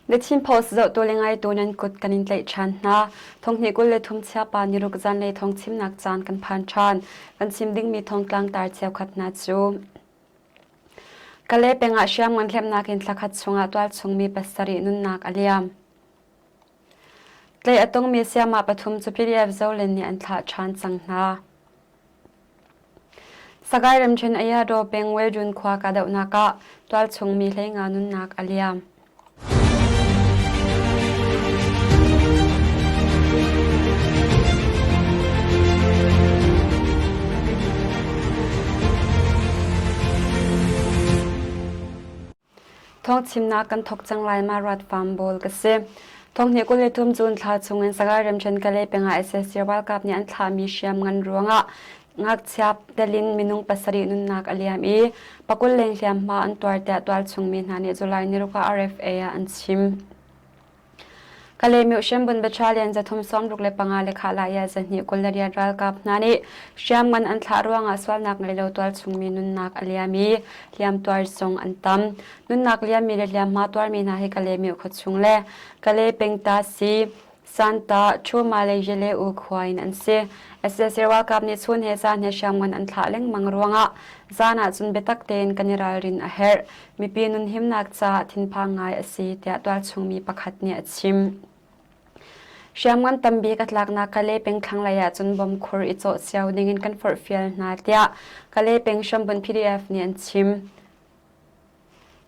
The Chin Post zohtu le ngaitu nan kut kan in tlaih ṭhan hna. Thonghnih 23 chiapa niruk zanlei thawng chimnak caan kan phan ṭhan. Kan chim dingmi thawngtlang tar cheukhat hna cu Kalay peng ah hriamngan hlemnak in thlakhat chungah tualchungmi pasarih nunnak a liam. Tlaih a tongmi sayamah pathum cu PDF Zolen nih an thlah ṭhan cang hna. Sagaing ramṭhen Ayadaw peng Weldun khua kahdohnak ah tualchung mi 15 nunnak a liam. Thawngchimnak kan thawk cang lai ma ruat fam bawl ka si. Thonghnih 23 June thla chungin Sagaing ramṭhen Kalay peng ah sac ralkap nih an thlahmi hriamngan ruangah ngakchia telin minung pasarih nunnak a liam i pakul leng hliamhma an tuar tiah tualchung mi hna nih July niruk ah RFA ah an chim. Kalaymyo Hrembun Battalion 365 le Khalaya 228 ralkap hna nih hriamngan an thlah ruangah sualnak ngei lo tualchungmi nunnak a liam i hliamtuar zong an tam. Nunnak liammi le hliamhma tuarmi hna hi Kalaymyo khuachung le Kalay pengta si Santa, Chuma le Yele U khua in an si. Sac ralkap nih chun he zan he hriamngan an thlah lengmang ruangah zan ah cun biatak tein kan i ralrin a herh. Mipi nunhimnak caah thinphang ngai a si tiah tualchungmi pakhat nih a chim. Hriamngan tambik a tlaknak Kalay peng thlanglei ah cun bom khur i cawh cio dingin kan forhfial hna tiah Kalay peng hrambunh PDF nih an chim.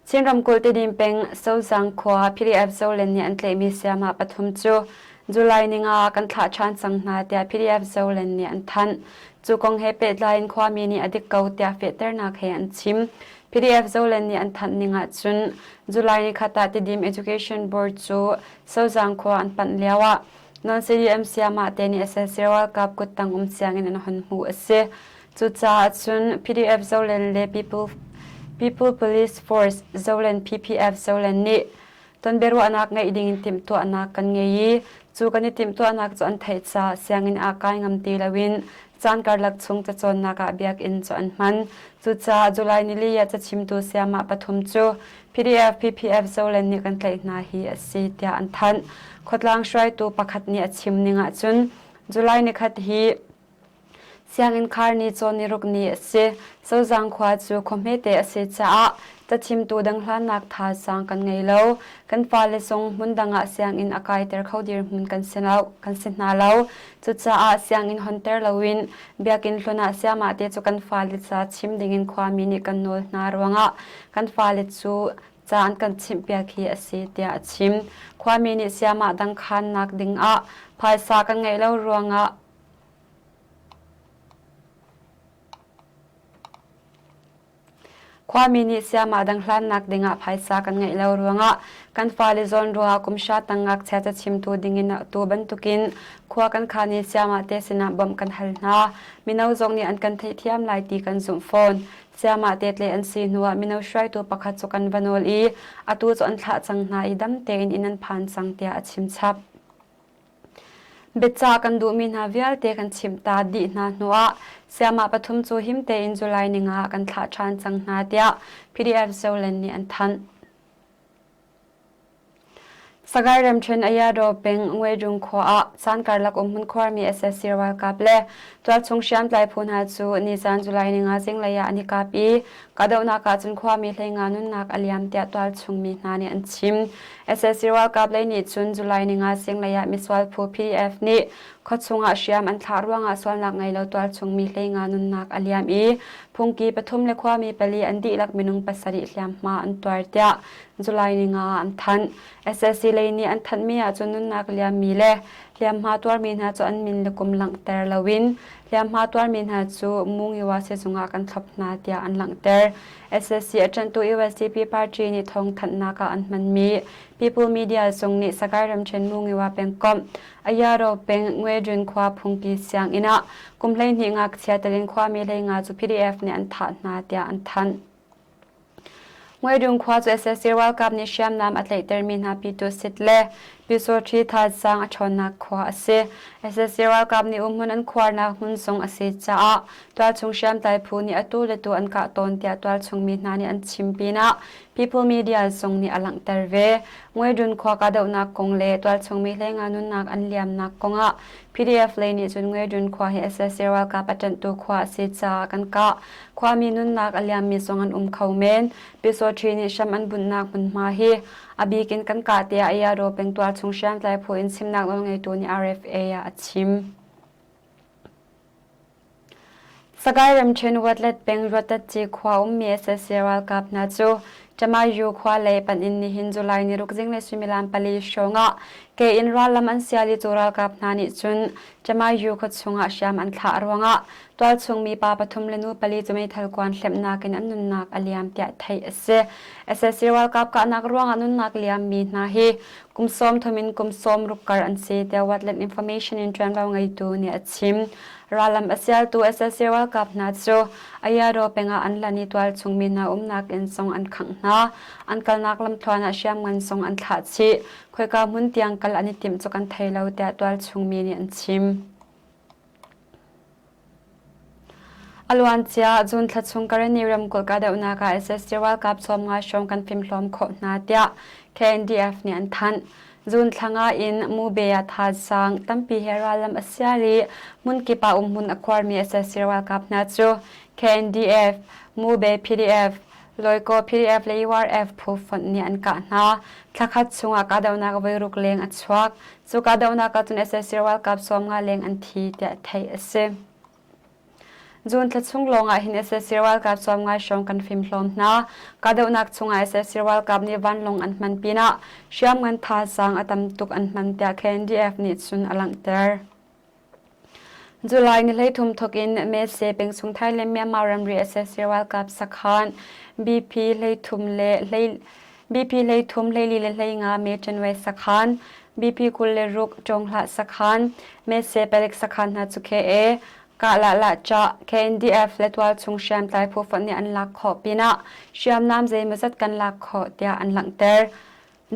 Chin ramkulh Tedim peng Sozang khua PDF Zolen nih an tlaihmi sayamah pathum cu July ninga ah kan thlah ṭhan cang hna tiah PDF Zolen nih an thanh. Cu kong he pehtlai in khuami nih a dik ko tiah fehternak he an chim. PDF Zolen nih an thanh ning ahcun July nikhat ah Tidim Education Board cu Sozang khua an panh lio ah non-CDM sayamah te nih sac ralkap kuttang um sianginn an hon hmuh a si. Cucaah cun PDF Zolen le People, People Police Force Zolen PPF Zolen nih tonbiaruahnak ngeih ding in timhtuahnak kan ngei i cu kan i timhtuahnak cu an theih caah sianginn ah kai ngam ti loin caan karlak chung cacawnnak ah biakinn cu an hman. Cucaah July nili ah cachimtu sayamah pathum cu PDF PPF Zolen nih kan tlaih hna hi a si tiah an thanh. Khuatlang hruaitu pakhat nih a chim ning ahcun July nikhat hi Sianginn khar ni cawn niruk ni a si. Sozang khua cu khua hmete a si caah cachimtu dang hlannak thazaang kan ngei lo. Kan fale zong hmundang ah sianginn a kaiter kho dirhmun kan si lo, kan si hna lo. Cucaah sianginn honter loin biakinn hlun ah sayamah te cu kan fale ca chim dingin khuami nih kan nawl hna ruangah kan fale cu ca an kan chimhpiak hi a si tiah a chim. Khuami nih sayamah dang khannak dingah phaisa kan ngeih lo ruangah Khuami nih sayamah dang hlannak dingah phaisa kan ngeih lo ruangah kan fale zawn ruangah kum hra tang ngakchia cachimtu dingin atu bantukin khua kan khan i sayamah te sinah bawmh kan hal hna. Mino zong nih an kan theihthiam lai ti kan zumh fawn. Sayamah te tle an si hnuah mino hruaitu pakhat cu kan va nawl i atu cu an thlah cang hna i dam tein inn an phan cang tiah a chim chap. Biacah kan duhmi hna vialte kan chimh ta dih hna hnuah sayamah pathum cu him tein July ninga ah kan thlah ṭhan cang hna tiah PDF Zoland nih an thanh. Sagaing ramṭhen Ayadaw peng Ngwedung khua ah caan karlak um hmunkhuarmi sac ralkap le tualchung hriamtlai phu hna cu nizan July ninga zinglei ah an i kap i kahdohnak ah cun khuami 15 nunnak a liam tiah tualchung mi hna nih an chim. Sac ralkap lei nih cun July ninga zinglei ah misual phu PDF nih khuachung ah hriam an thlah ruangah sualnak ngei lo tualchung mi 15 nunnak a liam i phungki pathum le khuami pali an dihlak minung pasarih hliamhma an tuar tiah July ninga ah an thanh. Sac lei nih an thanhmi ahcun nunnak liammi le hliamhma tuarmi hna cu an min le kum langhter loin hliamhma tuarmi hna cu Mungiwa sizung ah kan thlop hna tiah an langhter. Sac a ṭanhtu USDP party nih thawngthanhnak ah an hmanmi People Media zung nih Sagaing ramṭhen Mungiwa pengkomh Ayaro peng Ngwedrin khua phungki sianginn ah kum 12 ngakchia telin khuami 15 cu PDF nih an thah hna tiah an thanh. Ngwedung khua cu sac ralkap nih hriamnam a tlaihtermi hna Pyitusit le Pyusawṭhi thazaang a ṭhawnnak khua a si. Sac ralkap nih umhmun an khuarnak hmun zong a si caah tualchung hriamtlai phu nih atu le tu an kah tawn tiah tualchung mi hna nih an chim pinah People Media zong nih a langhter ve. Ngwedun khua kahdohnak kong le tualchung mi hleinga nunnak an liamnak kongah PDF lei nih cun Ngwedun khua hi sac ralkap a ṭanhtu khua a si caah kan kah. Khuami nunnak a liammi zong an um kho men. Pyusawṭhi nih hram an bunhnak hmunhma hi a bik in kan kah tiah Ayadaw peng tualchung hriamtlai phu in chimnak nawlngeitu nih RFA ah a chim. Sagaing ramṭhen Watlet peng Ruatatci khua ummi sac ralkap hna cu Tamayu khua lei panh in nihin July ni ruk zinglei suimilam pali hrawng ah ke in rallam an sial i cu ralkap hna nih cun Tamayu khua chungah hriam an thlah ruangah tualchung mi pa pathum le nu pali cu meithal kuan hlemhnak in an nunnak a liam tiah theih a si. Sac ralkap kahnak ruangah nunnak liammi hna hi kum 30 in kum 60 kar an si tiah Wetland Information in ṭuanvo ngeitu nih a chim. Rallam a sialtu sac ralkap hna cu Ayadaw peng ah an lan i tualchung mi hna umnak inn zong an khangh hna. An kalnak lamthluan ah hriamngan zong an thlah chih. Khoika hmun tiang kal an i timh cu kan thei lo tiah tualchung mi nih an chim. A luancia June thla chung Karenni ramkulh kahdohnak ah sac ralkap 50 hrawng kan fimhlawm khawh hna tiah KNDF nih an thanh. June thla nga in Mube ah thazaang tampi he rallam a sial i hmunkip ah umhmun a khuarmi sac ralkap hna cu KNDF, Mube PDF, Loikaw PDF le URF phu fonh nih an kah hna. Thla khat chungah kahdohnak voiruk leng a chuak. Cu kahdohnak ah cun sac ralkap 50 leng an thi tiah theih a si. June thla chung lawng ah hin sac ralkap 50 hrawng kan fimhlawm hna. Kahdohnak chungah sac ralkap nih vanlawng an hman pinah hriamngan thazaang a tam tuk an hman tiah KNDF nih cun a langhter. July ni 13 thawk in Mese pengchung Thailand Myanmar ramri sac ralkap sakhan BP 13 le hlei BP 13 hleili le 15 Me Ṭanwei sakhan BP 26 Ṭawnghlah sakhan Mese palek sakhan hna cu KA Kahlah Lahcah KNDF le tualchung hriamtlai phu fonh nih an lak khawh pinah hriamnam zeimawzat kan lak khawh tiah an langhter.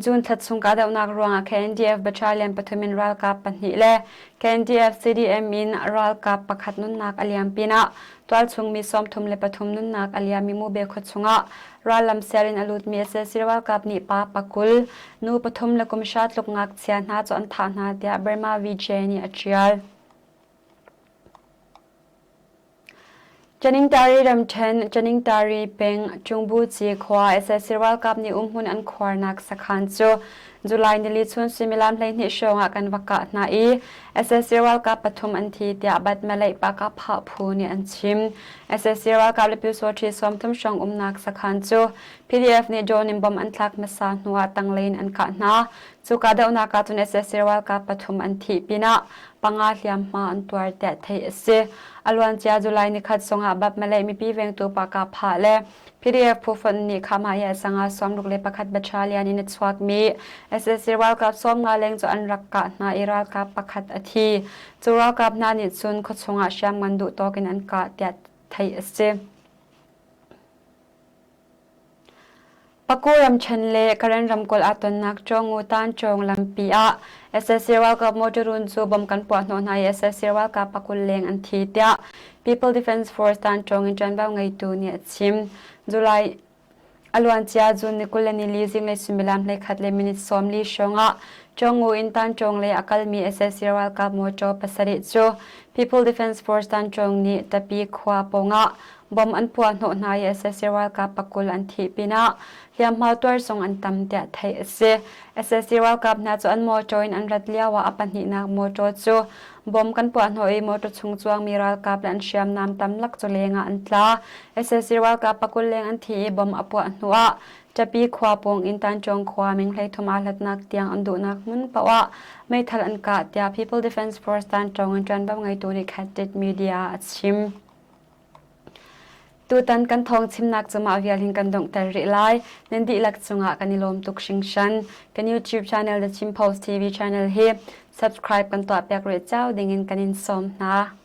June thla chung kahdohnak ruangah KNDF battalion pathum in ralkap pahnih le KNDF CDM in ralkap pakhat nunnak a liam pinah tualchung mi 33 nunnak a liam i Mube khua chungah rallam sial in a lutmi sac ralkap nih pa pakul, nu pathum le kum hra tluk ngakchia hna cu an thah hna tiah Burma VJ nih a ṭial. Caningtari ramṭhen, Caningtari peng, Cungbuci khua sac ralkap nih umhmun an khuarnak sakhan cu July nili chun suimilam 12 hrawng ah kan va kah hna i sac ralkap pathum an thi tiah Batmalay Pakapha phu nih an chim. Sac ralkap le Pyusawṭhi 30 hrawng umnak sakhan cu PDF nih drone in bomb an thlak hmasa hnuah tanglei in an kah hna. Cu kahdohnak ah cun sac ralkap pathum an thih pinah panga hliamhma an tuar tiah theih a si. A luancia July nikhat zongah Bap Malay mipi vengtu Pakapha le PDF phufonh nih Khamaya sangah 61 battalion in a chuakmi sac ralkap 50 leng cu an rak kah hna i ralkap pakhat a thi. Cu ralkap hna nih cun khuachung ah hriamngan duh tawk in an kah tiah theih a si. Paku ramṭhen le Karen ramkulh aa tonnak Chawngu Tanchawng lampi ah sac ralkap motor run cu bom kan puah hnawh hna i sac ralkap pakul leng an thi tiah People Defense Force Tanchawng in ṭuanvo ngeitu nih a chim. July a luancia June ni 24 zinglei suimilam 11 le minute 40 hrawng ah Chawngu in Tanchawng lei a kalmi sac ralkap motor pasarih cu People Defense Force Tanchawng nih Tapi khua pawngah Bom an puah hnawh hna i sac ralkap pakul an thih pinah hliamhma tuar zong an tam tiah theih a si. Sac ralkap hna cu an mawṭaw in an rat lioah a pahnihnak mawṭaw cu bom kan puah hnawh i mawṭaw chung cuangmi ralkap le an hriamnam tamlak cu lengah an tla. Sac ralkap pakul leng an thi i bom a puah hnuah Ṭapi khua pawng in Tanṭawng khua ming 33 aa hlatnak tiang an duhnak hmun paoh ah meithal an kah tiah People Defense Force Tanṭawng in ṭuanvo ngeitu nih Khat Media ah a chim. Tutan kan thawng chimnak cu mah vial hin kan donghter rih lai. Nan dihlak cungah kan i lawm tuk hringhran. Kan YouTube channel The Chin Post TV channel hi subscribe kan tuahpiak rih cio dingin kan in sawm hna.